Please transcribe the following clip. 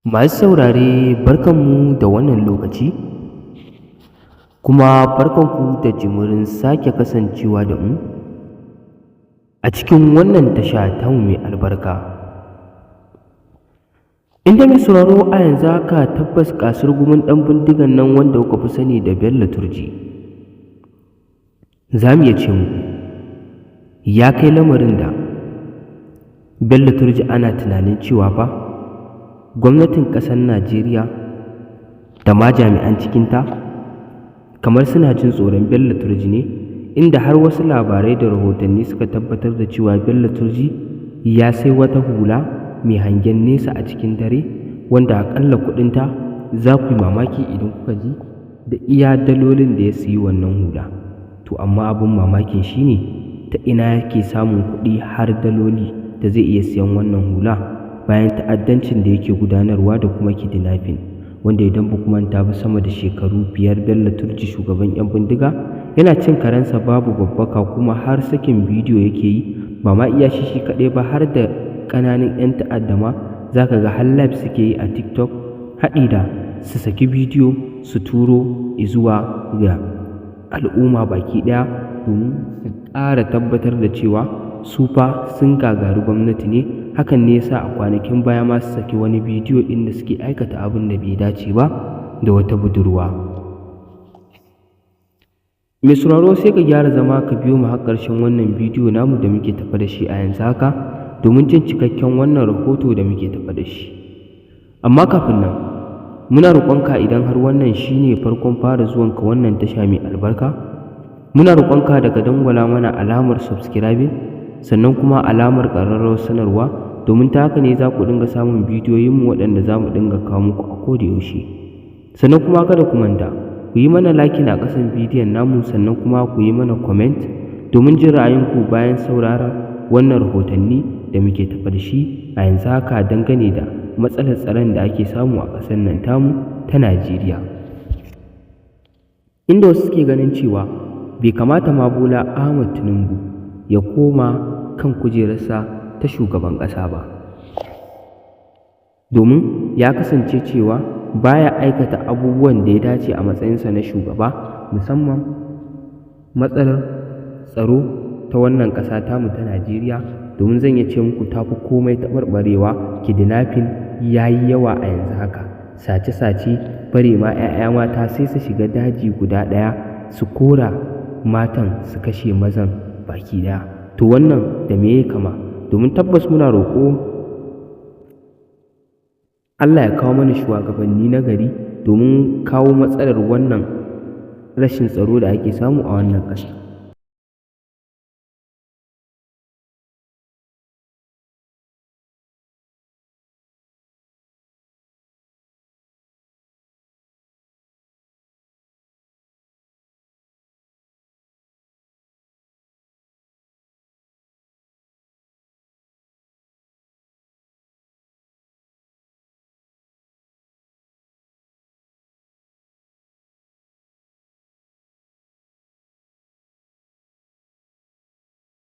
Masu saurare, barkanmu da wannan lokaci, kuma barkanku da jimirin sake kasancewa da mu a cikin wannan tasha tamu mai albarka. Inda mai sauraro, a yanzu haka tabbas kasurgumin ɗan bindigan nan wanda kuka fi sani da Bello Turji, za mu iya ce muku ya kai lamarin da Bello Turji ana tunanin cewa fa gwamnatin ƙasar Najeriya da ma jami'an cikinta kamar suna jin tsoron Bello Turji ne, inda har wasu labarai da rahotanni suka tabbatar da cewa Bello Turji ya sai wata hula mai hangen nesa a cikin dare, wanda aƙalla kuɗinta za ku yi mamaki idan kuka ji da iya dalolin da ya sayi wannan hula. To amma abin mamakin shi ne, ta ina yake samun kuɗi har daloli da zai iya siyan wannan hula bayan ta'addancin da yake gudanarwa da kuma kidnapping, wanda idan ba ku manta ba, sama da shekaru 5 Bello Turji, shugaban 'yan bindiga, yana cin karensa babu babbaka, kuma har sakin bidiyo yake yi, ba ma iya shi shi kaɗai ba, har da ƙananan 'yan ta'adda ma za ka ga har live suke yi a TikTok, haɗi da su saki bidiyo su turo zuwa ga al'umma baki ɗaya domin su ƙara tabbatar da cewa su fa sun gagari gwamnati ne. Hakan ne yasa a kwanakin baya ma su saki wani bidiyo inda suke aikata abin da bai dace ba da wata budurwa. Mai sauraro, sai ka gyara zama ka biyo mu har ƙarshen wannan bidiyo namu da muke tafe da shi a yanzu haka domin jin cikakken wannan rahoto da muke tafe da shi. Amma kafin nan, muna roƙonka, idan har wannan shine farkon fara zuwanka wannan tasha mai albarka, muna roƙonka da ka dangwala mana alamar subscribing, sannan kuma alamar ƙararrawar sanarwa, domin ta haka ne za ku dinga samun bidiyoyinmu waɗanda za mu dinga kawo muku a koda yaushe. Sannan kuma kada ku manta ku yi mana liking a ƙasan bidiyon namu, sannan kuma ku yi mana comment domin jin ra'ayinku bayan sauraron wannan rahotanni da muke tafe da shi a yanzu haka dangane da matsalar tsaron da ake samu a ƙasar nan tamu ta Najeriya. Inda wasu suke ganin cewa bai kamata ma Bola Ahmad Tinubu ya koma kan kujerarsa ta shugaban ƙasa ba, domin ya kasance cewa baya aikata abubuwan da ya dace a matsayinsa na shugaba, musamman matsalar tsaro ta wannan ƙasa tamu ta Najeriya, domin zan iya ce muku ta fi komai taɓarɓarewa. Kidnapping ya yi yawa a yanzu haka, sace-sace, bare ma 'ya'ya mata, sai su shiga daji guda ɗaya su kora matan, su kashe mazan baki ɗaya. To wannan da me ya kama? Domin tabbas muna roƙo Allah ya kawo mana shugabanni na gari domin kawo matsalar wannan rashin tsaro da ake samu a wannan ƙasa.